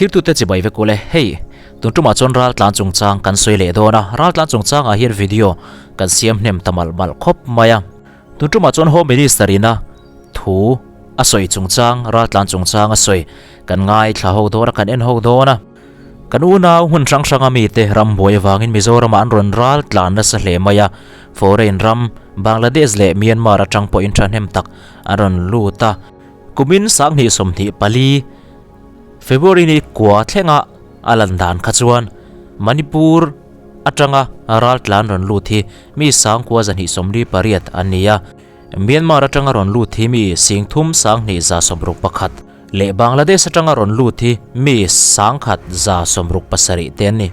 Thlirtute chibai vek ule, hei tun tumah chuan raltlan chungchang kan sawi leh dawn a, raltlan chungchangah hian video kan siam hnem ta malh malh khawp mai a. Tun tumah chuan Home Minister ina thu a sawi chungchang, raltlan chungchang a sawi kan ngaithla ho dawn a, kan en ho dawn a. Kan unau hmun hrang hranga mite rambuai avangin Mizoramah an rawn raltlan nasa hle mai a, foreign ram Bangladesh leh Myanmar atang pawhin thahnem tak an rawn lut a. Kumin 2024 February ni kua thlenga a lan dan kha chuan Manipur atanga raltlan rawn lut hi mi sangkua 248 an ni a, Myanmar atanga rawn lut hi mi singthum 2161 leh Bangladesh atanga rawn lut hi mi 1167 te an ni.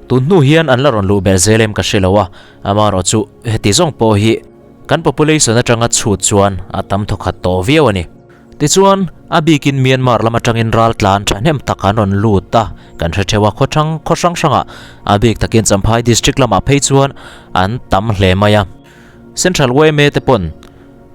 Tun hnu hian an la rawn luh belh zel em ka hre lo a, amaherawhchu heti zawng pawh hi kan population atanga chhut chuan a tam thawkhat tawh viau a ni. Tichuan, a bikin Myanmar lam atangin raltlan thahnem tak an rawn lut a, kan hre theuh a, khaw hrang khaw hrang hrangah a bik takin Champhai District lamah phei chuan an tam hle mai a. Central yma te pawn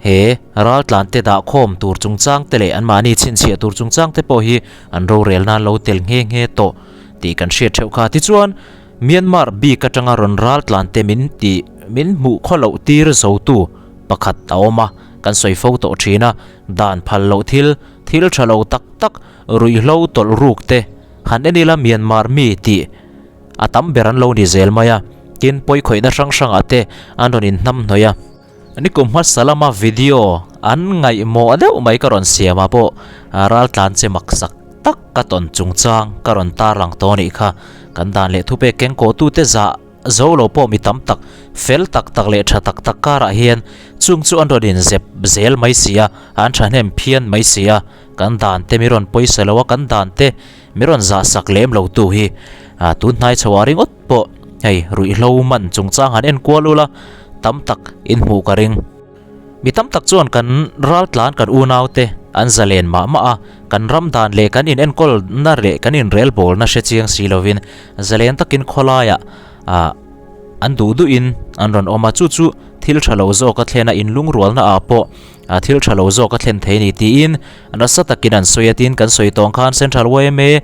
he raltlan te dah khawm tur chungchang te leh anmahni chhinchhiah tur chungchang te pawh hi an rorel nan lo tel nghe nghe tawh tih kan hriat theuh kha. Tichuan, Myanmar bik atanga rawn raltlan te min tih min hmuh khaw loh tir zotu pakhat a awm a, kan sawi fo tawh thin a, dan phal loh thil, thil tha lo tak tak, ruihhlo tawlh ruk te han en ila Myanmar mi tih a tam ber an lo ni zel mai a, tin pawikhawihna hrang hrangah te an rawn inhnam hnawih a. Nikum hmasa lama video an ngaihmawh deuh mai ka rawn siam ah pawh raltlan che maksak tak ka tawn chungchang ka rawn tarlang tawh a nih kha, kan dan leh thupek keng kawhtute zah Zo lo pawh mi tam tak, fel tak tak leh tha tak tak karah hian chung chu an rawn inzep zel mai si a, an thahnem phian mai si a, kan dan te mi rawn pawisa lo a, kan dan te mi rawn zah sak lem lo tu hi tun hnai chho ah ringawt pawh hei ruihhlo man chungchang han enkual ula tam tak in hmuh ka ring. Mi tam tak chuan kan raltlan kan unaute an zalen mah mah a, kan ram dan leh kan in enkawl na leh kan in relbawl na hre chiang si lovin zalen takin khawlaiah ah an duh duhin an rawn awm a, chu chu thil tha lo zawk a thlen a, inlungrualna ah pawh ah thil tha lo zawk a thlen thei a ni tiin nasa takin an sawi a, tin kan sawi tawng khan Central yma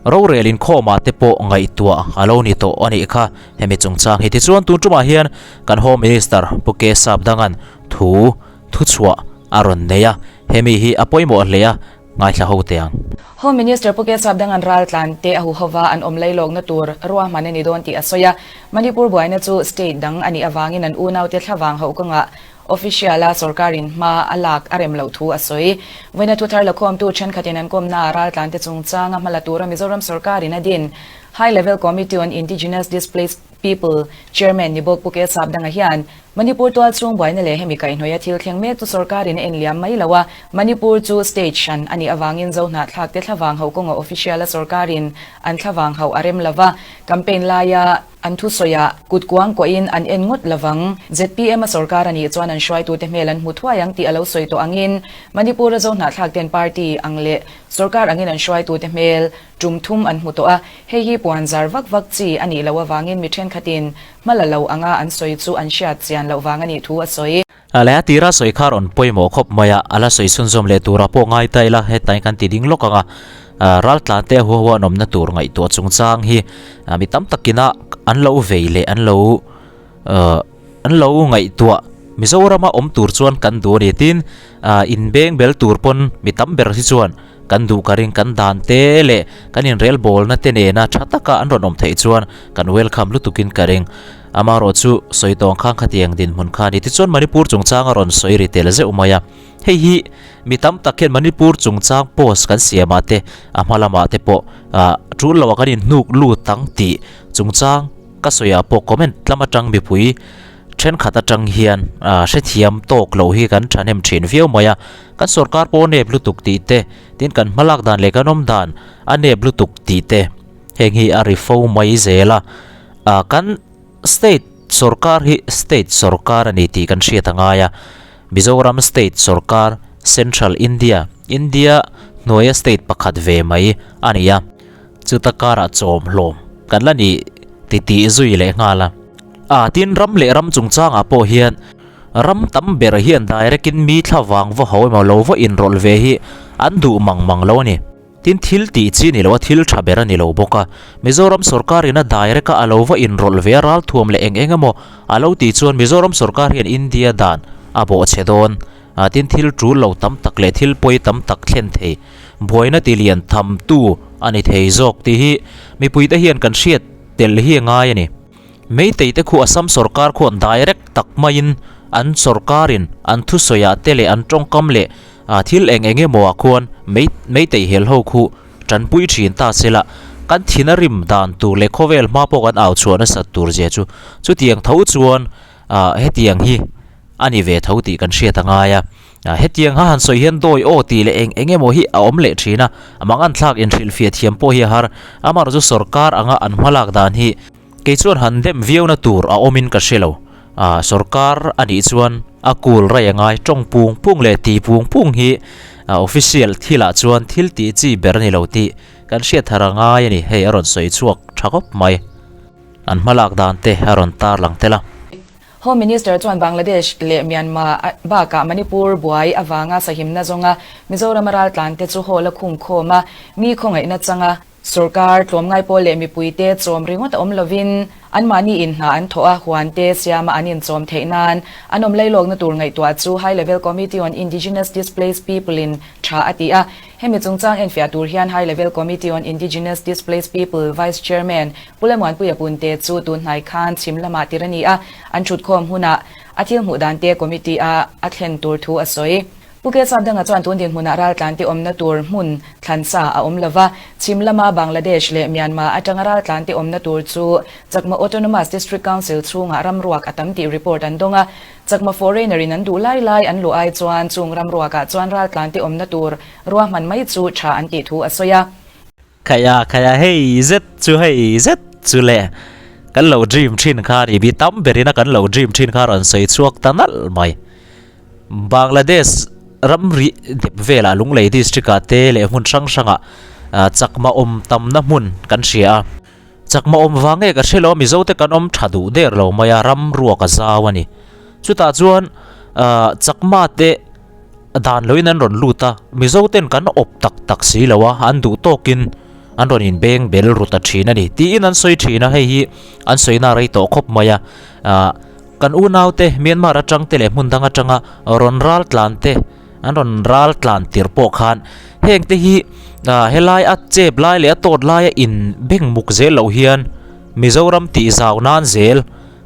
Rorel inkhawmah te pawh ngaihtuah a lo ni tawh a nih kha. Hemi chungchang hi tichuan tun tumah hian kan Home Minister Pu K Sapdanga'n thu thuchhuah a rawn nei a, hemi hi a pawimawh hle a, ngaithla ho teh ang. Home Minister Pu K Sapdanga'n raltlan te a huhova an awm lailawkna tur ruahman a ni dawn tih a sawi a, Manipur buaina chu state dang a nih avangin an unaute thlavang hauh kawngah Official a sorkarin hma a lak a rem loh thu a sawi. Vawiina thuthar lakhawmtu thenkhatin an kawmnaah raltlante chungchanga hma la tura Mizoram sorkarin a din High Level Committee on Indigenous Displaced People Chairman ni bawk Pu K Sapdanga hian Manipur tualchhung buaina leh hemi kaihhnawih a thil thleng mek chu sorkarin a enliam mai lo a, Manipur chu state hran a nih avangin Zohnahthlak te thlavang hauh kawnga official a sorkarin an thlavang hauh a rem lova, campaign laia An thusawiah kut kuang kuahin an en ngawt lovang. Zpm a sorkar a nih chuan an hruaitute hmel an hmu thuai ang tih a lo sawi tawh angin Manipur a Zohnahthlak ten party ang leh sorkar angin an hruaitute hmel tum thum an hmu tawh a, hei hi puan zar vak vak chi a nih loh avangin mi thenkhatin hma la lo anga an sawi chu an hriat chian loh vang a nih thu a sawi. A leh a tira sawi kha rawn pawimawh khawp mai a, a la sawi chhunzawm leh tura pawh ngai ta ila, hetlai kan ti ding lawk ang a, raltlan te huau huan awmna tur ngaihtuah chungchang hi mi tam takina an lo vei leh an lo an lo ngaihtuah Mizorama awm tur chuan kan duh a ni tin inbeng bel tur pawn mi tam ber hi chuan kan duh ka ring kan dan te leh kan inrelbawlna te nena tha taka an rawn awm theih chuan kan welcome lutukin ka ring. Amaherawh chu sawi tawng khan khatiang dinhmun kha a ni. Tichuan Manipur chungchang a rawn sawi ri tel zeuh mai a. Hei hi mi tam tak hian Manipur chungchang post kan siamah te a hma lamah te pawh ah tul loah kan inhnuk lut ang tih chungchang ka sawiah pawh comment lam atang mipui thenkhat atang hian ah hrethiam tawk loh hi kan thahnem thin viau mai a. Kan sorkar pawh nep lutuk tih te, tin kan hmalak dan leh kan awm dan a nep lutuk tih te heng hi a ri fo mai zel a. Ah kan state sorkar hi state sorkar a ni tih kan hriat a ngai a, Mizoram state sorkar Central India, India hnuaia state pakhat ve mai a ni a, chuta karah chawm hlawm kan la ni ti tih zui leh nghal a. Ah tin ram leh ram chungchangah pawh hian ram tam ber hian direct in mi thlavang va ho emaw lo va inrawlh ve hi an duh mang mang lo a ni. Tin thil tih chi ni lo a, thil tha ber a ni lo bawk a. Mizoram sorkar in a direct a a lo va inrawlh ve a ralthuam leh eng eng emaw a lo tih chuan Mizoram sorkar hian India dan a bawhchhe dawn a, tin thil tul lo tam tak leh thil pawi tam tak thlen thei buaina ti lian tham tu a ni thei zawk tih hi mipuite hian kan hriat tel hi a ngai a ni. Meitei te khu Assam sorkar khuan direct tak maiin an sorkarin an thusawiah te leh an tawngkam leh thil eng eng emaw ah khuan Meitei hel ho khu tanpui thin ta sela kan thin a rim dan tur leh khawvel hma pawh kan au chhuah nasat tur zia chu chutiang tho chuan hetiang hi a ni ve tho tih kan hriat a ngai a. Hetiang ha han sawi hian dawi aw tih leh eng eng emaw hi a awm leh thin a, amah nganthlak inhrilhfiah thiam pawh hi a har. Amaherawhchu sorkar anga an hmalak dan hi kei chuan han dem viauna tur a awmin ka hre lo. Sorkar a nih chuan a kul raih a ngai, tawng pung pung leh ti pung pung hi official thilah chuan thil tih chi ber a ni lo tih kan hriat thar a ngai a ni. Hei a rawn sawi chhuak tha khawp mai. An hmalak dan te a rawn tarlang tel a. Home Minister chuan Bangladesh leh Myanmar bakah Manipur buai avanga sahimna zawnga Mizoram a raltlante chu hall a khung khawm a, mi khawngaihna changa sorkar tlawmngai pawl leh mipuite chawm ringawt a awm lovin anmahni in hna an thawh a, huante siama an inchawm theih nan an awm lailawkna tur ngaihtuah chu High Level Committee on Indigenous Displaced People in tha a ti a. Hemi chungchang enfiah tur hian High Level Committee on Indigenous Displaced People Vice Chairman Pu Lemuanpuia Punte chu tun hnai khan chhim lamah tir a ni a, an thutkhawm hunah a thil hmuh dan te committee a a thlen tur thu a sawi. Pu Kelsap danga chuan tun dinhmunah raltlante awmna tur hmun thlansa a awm lova, chhim lama Bangladesh leh Myanmar atanga raltlante awmna tur chu Chakma Autonomous District Council chhungah ramruak a tam tih report an dawng a, Chakma foreigner in an duh lai lai an luh ai chuan chung ramruakah chuan raltlante awmna tur ruahman mai chu tha an tih thu a sawi a. Khaia khaia hei zet chu hei zet chu le kan lo dream thin kha ni bi tam berin a kan lo dream thin kha rawn sawi chhuak ta nalh mai. Bangladesh ramri dep velah Lunglei district ah te leh hmun hrang hrangah chakma awm tamna hmun kan hria a. Chakma awm vang nge ka hre lo a Mizo te kan awm tha duh der lo mai a ram ruak a zau a ni. Chutah chuan chakma te Dan loin an rawn lut a, Mizo ten kan awp tak tak si lo a, an duh tawkin an rawn inbeng bel ru ta thin a ni tiin an sawi thin a, hei hi an sawina rei tawh khawp mai a. Ahh kan unau te Myanmar atang te leh hmun dang atanga rawn ral tlan te an rawn ral tlan tir pawh khan heng te hi ahh helai a chep lai leh a tawt laia inbeng muk zel loh hian Mizoram tih zau nan zel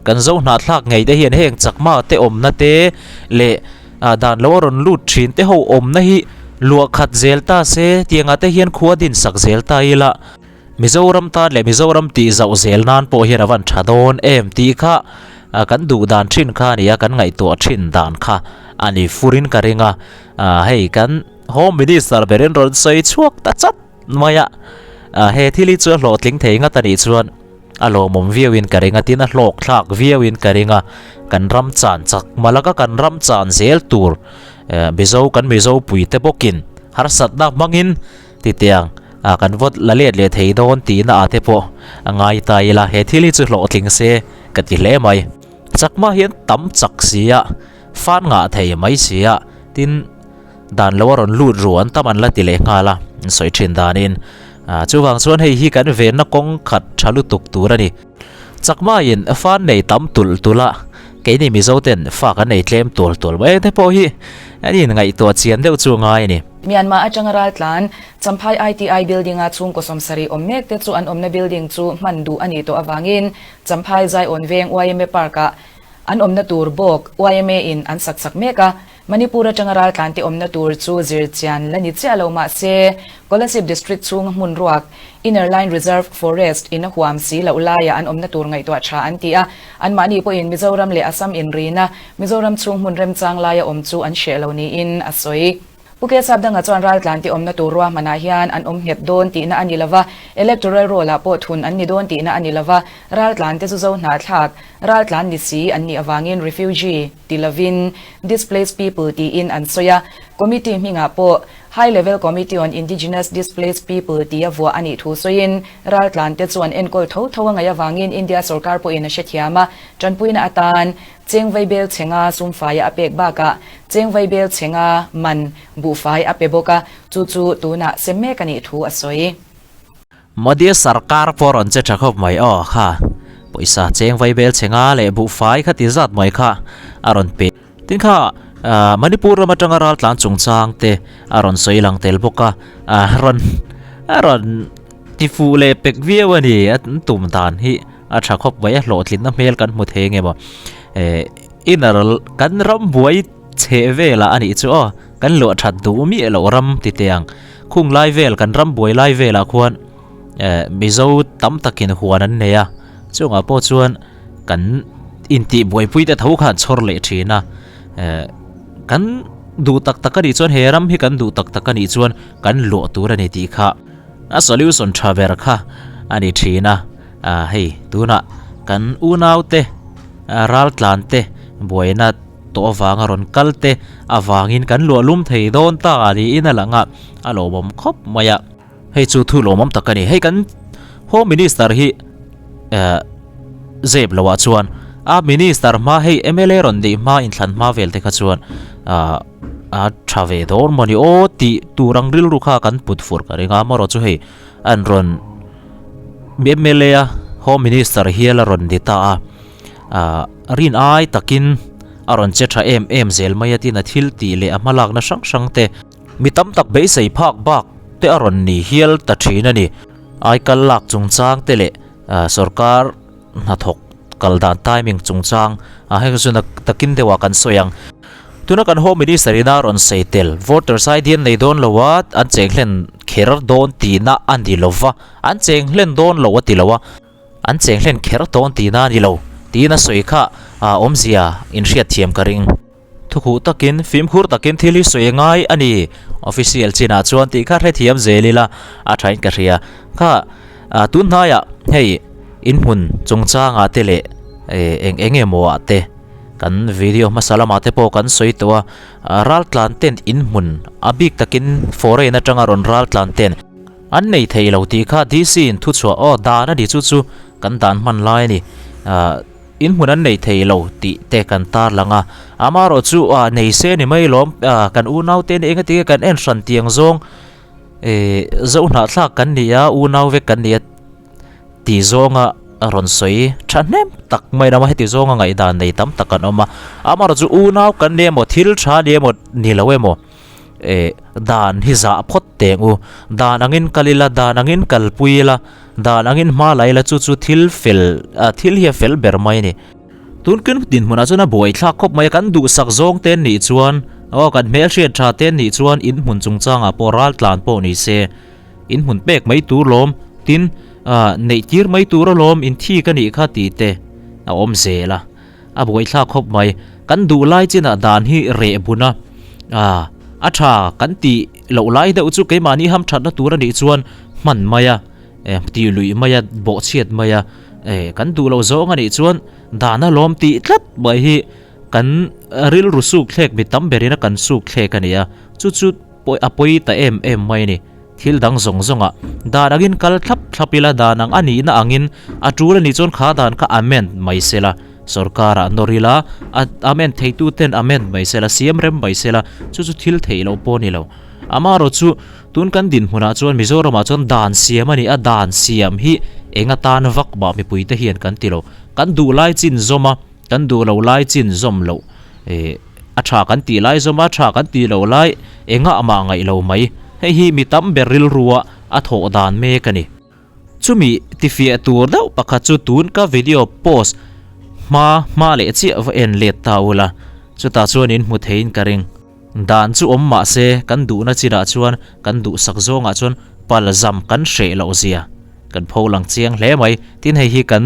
Kan zo hnahthlak ngei te hian heng chakma te awmna te leh dan lo a rawn lut thin te ho awmna hi luah khat zel ta se tiangah te hian khua din sak zel ta ila Mizoram tan leh Mizoram tih zauh zel nan pawh hian a van tha dawn em tih kha kan duh dan thin kha a ni a kan ngaihtuah thin dan kha a ni furin ka ring a hei kan Home Minister berin rawn sawi chhuak ta chat mai a he thil hi chu a hlawhtling thei ngat a nih chuan. A lawmawm viauin ka ring a, tin a hlawk thlak viauin ka ring a, kan ram chan chak malaka kan ram chan zel tur Mizo kan Mizo puite bawkin harsatna hmangin titiang kan vawt la let leh thei dawn tihna ah te pawh a ngai ta ila, he thil hi chu hlawhtling se ka ti hle mai. Chakma hian tam chak si a, fan ngah thei mai si a, tin. Dan lo a rawn lut ru an tam an la ti leh nghal a, an sawi thin danin. Chuvang chuan hei hi kan venna kawng khat tha lutuk tur a ni. Chakmaiin fa nei tam tulh tulh a, keini Mizo ten fa kan nei tlem tual tual mai te pawh hi an inngaihtuah chian deuh chu ngai a ni. Myanmar atanga raltlan Champhai ITI building-a chhungkaw sawmsarih awm mek te chu an awmna building chu hman duh a nih tawh avangin Champhai Zaiawn Veng yma Park-ah an awmna tur bawk yma in an sak chak mek a. Manipur atanga raltlante awmna tur chu zir chian la ni chiah lo mah se, Kolasib District chhunga hmun ruak, Inner Line Reserve Forest, in a huam si loh laiah an awmna tur ngaihtuah tha an ti a, anmahni pawhin Mizoram leh Assam inrina Mizoram chhung hmun remchang laia awm chu an hreh lo niin a sawi. Pu Kesap danga chuan raltlante awmna tur ruahmanah hian an awm nghet dawn tihna a ni lova, electoral roll-ah pawh thun an ni dawn tihna a ni lova, raltlante chu zo hnahthlak, raltlan ni si an nih avangin refugee, ti lovin displaced people tiin an sawi a. Committee hmingah pawh High Level Committee on Indigenous Displaced People tia vuah a nih thu sawiin raltlante chu an enkawl tho tho a ngaih avangin India sorkar pawhin a hrethiam a, tanpuina atan cheng vaibel chhenga sumfaia a pek bakah cheng vaibel chhenga man buhfai a pe bawk a, chu chu tunah sem mek a nih thu a sawi. Modi sarkar pawh rawn che tha khawp mai aw kha pawisa cheng vaibel chhenga leh buhfai kha ti zat mai kha a rawn pe. Tin kha Manipur ram atanga raltlan chungchang te a rawn sawi lang tel bawk a, a rawn a rawn ti fuh leh pek viau a ni a tum dan hi a tha khawp mai a hlawhtlinna hmel kan hmu thei nge maw eh inner kan ram buai chhe velah a nih chu aw kan luah that duh miah loh ram ti teh ang khung lai vel kan ram buai lai velah khuan eh Mizo tam takin huan an nei a chungah pawh chuan. Kan intih buaipui te tho khan chhawr leh thin a, eh kan duh tak tak a nih chuan he ram hi kan duh tak tak a nih chuan kan luah tur a ni tih kha a solution tha ber kha a ni thin a, ah hei tunah kan unau te raltlan te buaina tawh avanga rawn kal te avangin kan luah lum thei dawn ta niin a lang a, a lawmawm khawp mai a. Hei chu thu lawmawm tak a ni. Hei kan Home Minister hi eh zep loah chuan a Minister hma hei mla rawn neih hma inthlan hma vel te kha chuan ah a tha ve dawn maw ni aw tih tur ang rilru kha kan put fur ka ring a amarawh chu hei an rawn mla a Home Minister hial a rawn ni ta a ah rin ai takin a rawn che tha em em zel mai a tin a thil tih leh a hmalakna hrang hrang te. Mi tam tak beisei phak bak te a rawn ni hial ta thin a ni. Aikal lak chungchang te leh sorkar hnathawk kal dan timing chungchang ah heng chu takin deuhah kan sawi ang. Tuna kan Home Minister ina rawn sawi tel voters ID an nei dawn lo a, an cheng hlen kher dawn tihna a ni lo va, an cheng hlen dawn lo a ti lo a, an cheng hlen kher dawn tihna a ni lo tiin a sawi kha awmzia inhriatthiam ka ring. Thukhuh takin, fimkhur takin thil hi sawi ngai a ni. Official chinah chuan tih kha hrethiam zel ila a thain ka hria. Kha tun hnaiah hei inhmun chungchangah te leh eng eng emaw ah te kan video hmasa lamah te pawh kan sawi tawh a, raltlan ten inhmun a bik takin foreign atanga rawn raltlan ten an nei thei lo tih kha DC in thuchhuah aw dan a ni chu chu kan dan hman lai a ni. In hmun an nei thei lo tih te kan tarlang a, amaherawh chu ah nei se ni mai lawm ah kan unau te eng ati nge kan en hran tiang zawng eh zo hnahthlak kan ni a unau vek kan ni a ti zawnga rawn sawi thahnem tak mai lama heti zawnga ngaihdan nei tam tak an awm a, amaherawh chu unau kan ni emaw thil tha ni emaw ni lo emaw eh dan hi zah phawt teng u, dan angin kal ila dan angin kalpui ila. Dan angin hma la ila chu chu thil fel ah thil hi a fel ber mai a ni. Tunkin dinhmunah chuan a buaithlak khawp mai a, kan duhsak zawng te nih chuan aw kan hmelhriat tha te nih chuan inhmun chungchangah pawh raltlan pawh ni se inhmun pek mai tur lawm tin ah neih tir mai tur alawm inthik a nih kha tih te a awm zel a, a buaithlak khawp mai. Kan duh lai chinah dan hi reh bun a, ah a tha kan tih loh lai deuh chu keimahni hamthatna tur a nih chuan hman mai a, eh tih luih mai a, bawhchhiat mai a, eh kan duh loh zawng a nih chuan dan a lawm tih tlat mai hi kan rilru suk thlek mi tam berin a kan suk thlek a ni a, chu chu pawi a pawi ta em em mai a ni. Thil dang zawng zawngah dan angin kal thlap thlap ila dan ang a nihna angin a tul a nih chuan kha dan kha amend mai sela, sorkarah nawr ila a amend theitu ten amend mai sela, siam rem mai sela, chu chu thil theih loh pawh a ni lo. Amaherawh chu Tun kan dinhmunah chuan Mizoramah chuan dan siam a ni a, dan siam hi eng atan vak mah mipuite hian kan ti lo. Kan duh lai chin zawm a, kan duh lo lai chin zawm loh. Eh, a tha kan tih lai zawm a, tha kan tih loh lai engah mah ngaih lo mai. Hei hi mi tam ber rilrua a thawh dan mek a ni. Chumi tifiah tur deuh pakhat chu tun ka video post hma hma leh chiah va en let ta ula, chutah chuan in hmu theiin ka ring. Dan chu awm mah se kan duhna chinah chuan kan duhsak zawngah chuan palzam kan hreh loh zia kan pho lang chiang hle mai. Tin hei hi kan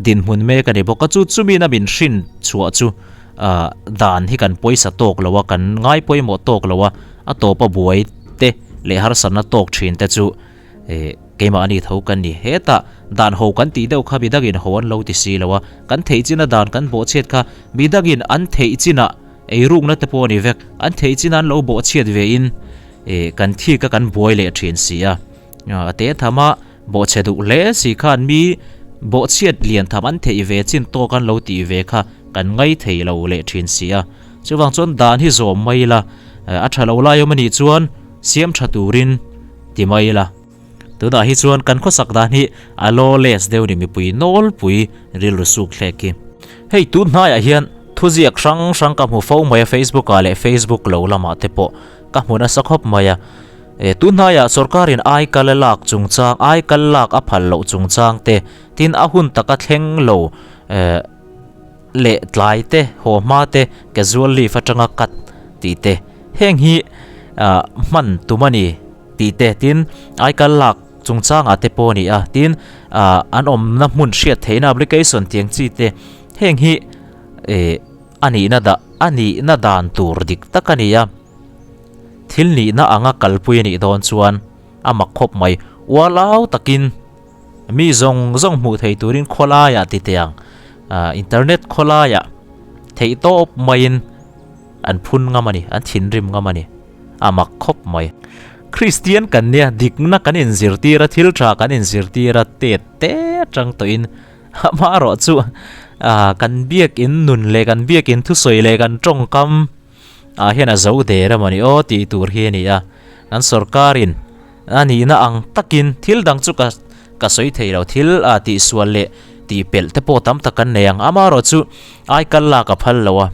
dinhmun mek a ni bawk a, chu chumina min hrin chhuah chu ah dan hi kan pawisa tawk lo a, kan ngai pawimawh tawk lo a, a tawpa buai te leh harsatna tawk thin te chu eh keimah ani tho kan ni. Hetah dan ho kan tih deuh kha midangin ho an lo ti si lo a, kan theih china dan kan bawhchhiat kha midangin an theih chinah. Eirukna te pawh a ni vek. An theih chin an lo bawhchhiat ve in kan thik a kan buai leh thin si a. A te tham a bawhchhe duh hle si khan mi bawhchhiat lian tham an theih ve chin tawk an lo tih ve kha kan ngai thei lo leh thin si a. Chuvang chuan dan hi zawm mai ila, a tha lo lai awm a nih chuan siam tha turin ti mai ila. Tunah hi chuan kan khawsak dan hi a lawless deuh ni mipui nawlpui rilru suk thlek hi. Hei tun hnaiah hian thuziak hrang hrang ka hmu fo mai a Facebook ah leh Facebook lo lamah te pawh ka hmu nasa khawp mai a. E tun hnaiah sorkarin ai kal a lak chungchang ai kal lak a phal loh chungchang te tin a hun taka thleng lo e leh tlai te haw hma te casual leave atanga cut tih te heng hi ah hman tum a ni. Tih te tin aikal lak chungchangah te pawh a ni a, tin ah an awmna hmun hriat theihna application tiang chi te heng hi eh a nihna dah a nihna dan tur dik tak a ni a, thil nihna anga kalpui a nih dawn chuan a mak khawp mai ualau takin mi zawng zawng hmuh thei turin khawlaiah ti teh ang ah internet khawlaiah theih tawp maiin an phun ngam a ni an thinrim ngam a ni. A mak khawp mai. Kristian kan nia, dikna kan inzirtir a, thil tha kan inzirtir a, tet te atang tawhin amaherawh chu kan biakin nun leh kan biakin thusawi leh kan tawngkam ah hian a zo der a mawni aw tih tur hi a ni a. Kan sorkarin a nihna ang takin thil dang chu ka ka sawi thei lo, thil a tihsual leh tihpelh te pawh tam tak kan nei ang, amaherawh chu aikal lak a phal lo a.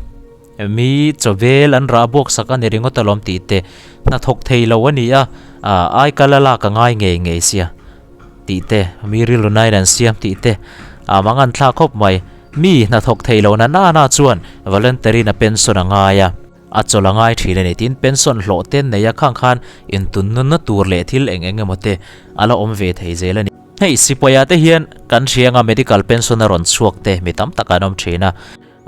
Mi chawvel an rah buak sak a ni ringawt alawm tih te hnathawk thei lo a ni a, ai kal a lak a ngai ngei ngei sia tih te, mi rilru nain an siam tih te a mang an thlak khawp mai. Mi hnathawk thei lo na nana chuan voluntary in a pension a ngai a, a chawlh a ngai thin a ni tiin pension hlawh te nei a khang khan intun nunna tur leh thil eng eng emaw te a la awm ve thei zel a ni. Hei sipaia te hian kan hria anga medical pension a rawn chhuak te mi tam tak an awm thin a.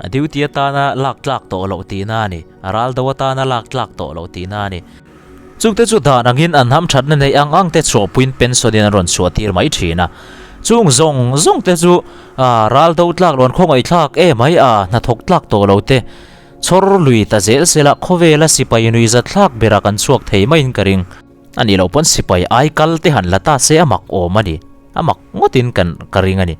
A duty atana lak tlak tawh loh tihna a ni. A ral do atana lak tlak tawh loh tihna a ni. Chungte chu dan angin an hamthatna neih ang ang te chhuahpuiin pension in an rawn chhuah tir mai thin a. Chung zawng zawng te chu ral do tlak lo an khawngaih thlak em mai a, hnathawk tlak tawh lo te chhawr lui ta zel sela khawvela sipai nuihzat thlak berah kan chhuak thei maiin ka ring. A nih loh pawn sipai ai kal te han la ta se a mak awm a ni. A mak ngawtin kan ka ring a ni.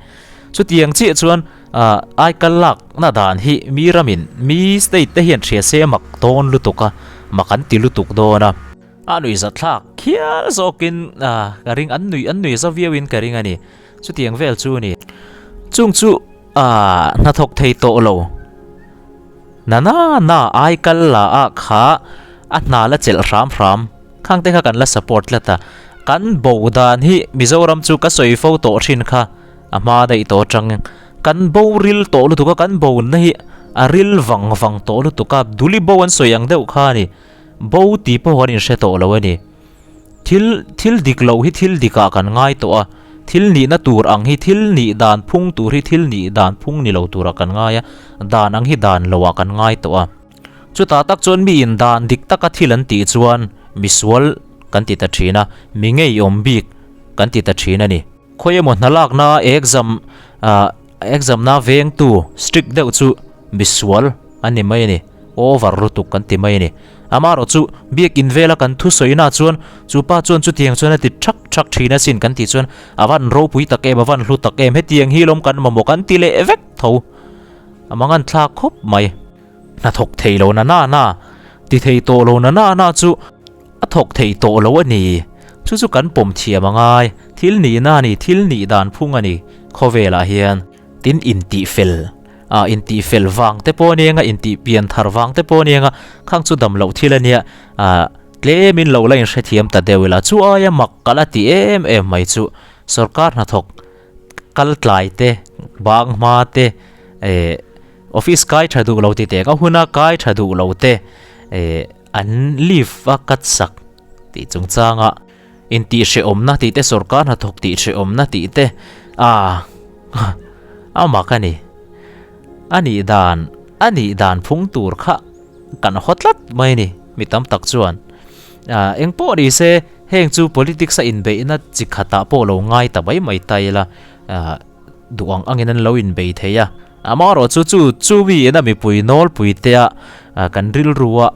Chutiang chiah chuan ah ai kal lak na dan hi mi ramin mi state te hian hria se a mak dawn lutuk a, mak an ti lutuk dawn a. A nuih za thlak khial zawkin ah ka ring an nuih an nuih za viauin ka ring a ni. Chutiang vel chu a ni. Chung chu ah hnathawk thei tawh lo. Na na na ai kal la ah kha a hna la chelh hram hram khang te kha kan la support tlat a, kan bo dan hi Mizoram chu ka sawi fo tawh thin kha a hma daih tawh atang kan bo ril tawh lutuk a kan bo na hi a ril vang vang tawh lutuk a duli bo an sawi ang deuh kha a ni bo tih pawh kan inhre tawh lo a ni. Thil thil dik loh hi thil dikah kan ngai tawh a, thil nihna tur ang hi thil nih dan phung tur hi thil nih dan phung ni lo turah kan ngai a, dan ang hi dan loah kan ngai tawh a. Chutah tak chuan miin dan dik taka thil an tih chuan misual kan ti ta thin a, mi ngeiawm bik kan ti ta thin a ni. Khawi emaw hna lakna exam ah exam na vengtu strict deuh chu misual a ni mai a ni, over lutuk kan ti mai a ni. Amaherawh chu biakin vela kan thusawi na chuan chu pa chuan chutiang chuan a ti thak thak thin asin kan tih chuan a van ropui tak em a van hlu tak em hetiang hi lawm kan mamawh kan ti leh vek tho a mangan thlak khawp mai. Hnathawk thei lo na na na ti thei tawh lo na na na chu a thawk thei tawh lo a ni. Chu chu kan pawm thiam a ngai thil nihna a ni thil nih dan phung a ni khawvelah hian. Tin intihfel ah intihfel vang te pawh a ni anga intih pian thar vang te pawh a ni anga khang chu dam loh thil a nia ah tlemin lo la inhrethiam ta deuh ila chu aia mak ka la ti em em mai chu sorkar hnathawk kal tlai te bang hma te eh office kai tha duh lo ti teh ka huna kai tha duh lo te eh an leave a cut sak tih chungchanga. Intih hrehawmna tih te sorkar hnathawk tih hrehawmna tih te a a mak a ni. A nih dan a nih dan phung tur kha kan haw tlat mai a ni mi tam tak chuan. A eng pawh ni se heng chu politics a inbeihna chi khatah pawh lo ngai ta mai mai ta ila a duh ang angin an lo inbei thei a. Amaherawhchu chu chu mi ina mipui nawlpui te a. Kan rilrua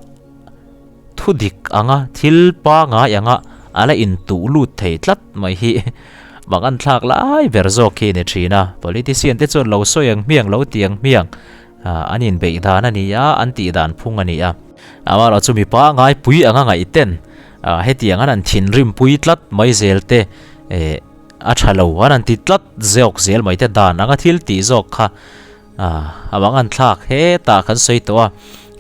thu dik anga thil pangai anga a la intuh lut thei tlat mai hi mangan thlak lai ber zawk khi a ni thin a. Politician te chuan lo sawi ang hmiang lo ti ang hmiang an inbeih dan a ni a, an tih dan phung a ni a. Amaherawh chu mi pangai pui anga ngaih ten hetiang an han thinrim pui tlat mai zel te eh a tha lo an han ti tlat zawk zel mai te dan anga thil tih zawk kha A bang an thlak hetah kan sawi tawh a,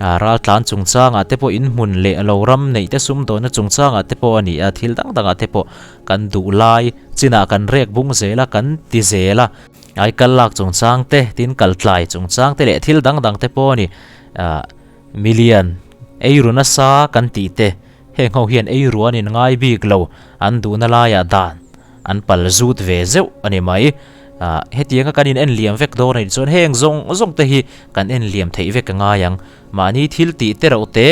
a raltlan chungchangah te pawh inhmun leh lo ram neih te sumdawnna chungchangah te pawh a ni a, thil dang dangah te pawh kan duh lai chinah kan rek bung zel a, kan ti zel a, aikal lak chungchang te, tin kal tlai chungchang te leh thil dang dang te pawh a ni, ah milian eiru nasa kan tih te heng ho hian eiru an inngai bik lo, an duhna laiah dan. An pal zut ve zeuh a ni mai. Ah, hetianga kan in en liam vek dawn a nih chuan heng zawng zawng te hi kan en liam theih vek a ngai ang. Mahni thil tih te reuh te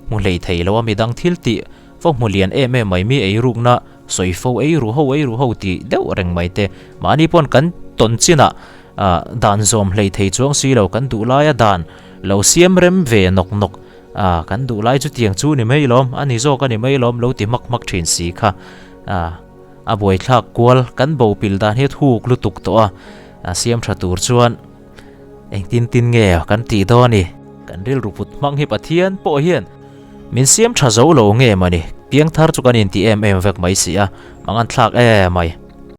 hmu hlei thei lo a, midang thil tih fo hmu lian em em mai, mi eirukna sawi fo eiru ho eiru ho tih deuh reng mai te. Mahni pawn kan tawn chinah ah dan zawm hlei thei chuang si lo, kan duh laia dan lo siam rem ve nawk nawk ah kan duh lai chutiang chu ni mai lawm, a ni zawk a ni mai lawm lo ti hmak hmak thin si kha ah. A buaithlak kual kan bo pil dan hi a thuk lutuk tawh a, a siam tha tur chuan engtin tin nge kan tih dawn ni? Kan rilru put hmang hi Pathian pawh hian min siam tha zo lo nge mawni? Piangthar chu kan intih em em vek mai si a, mangan thlak em mai.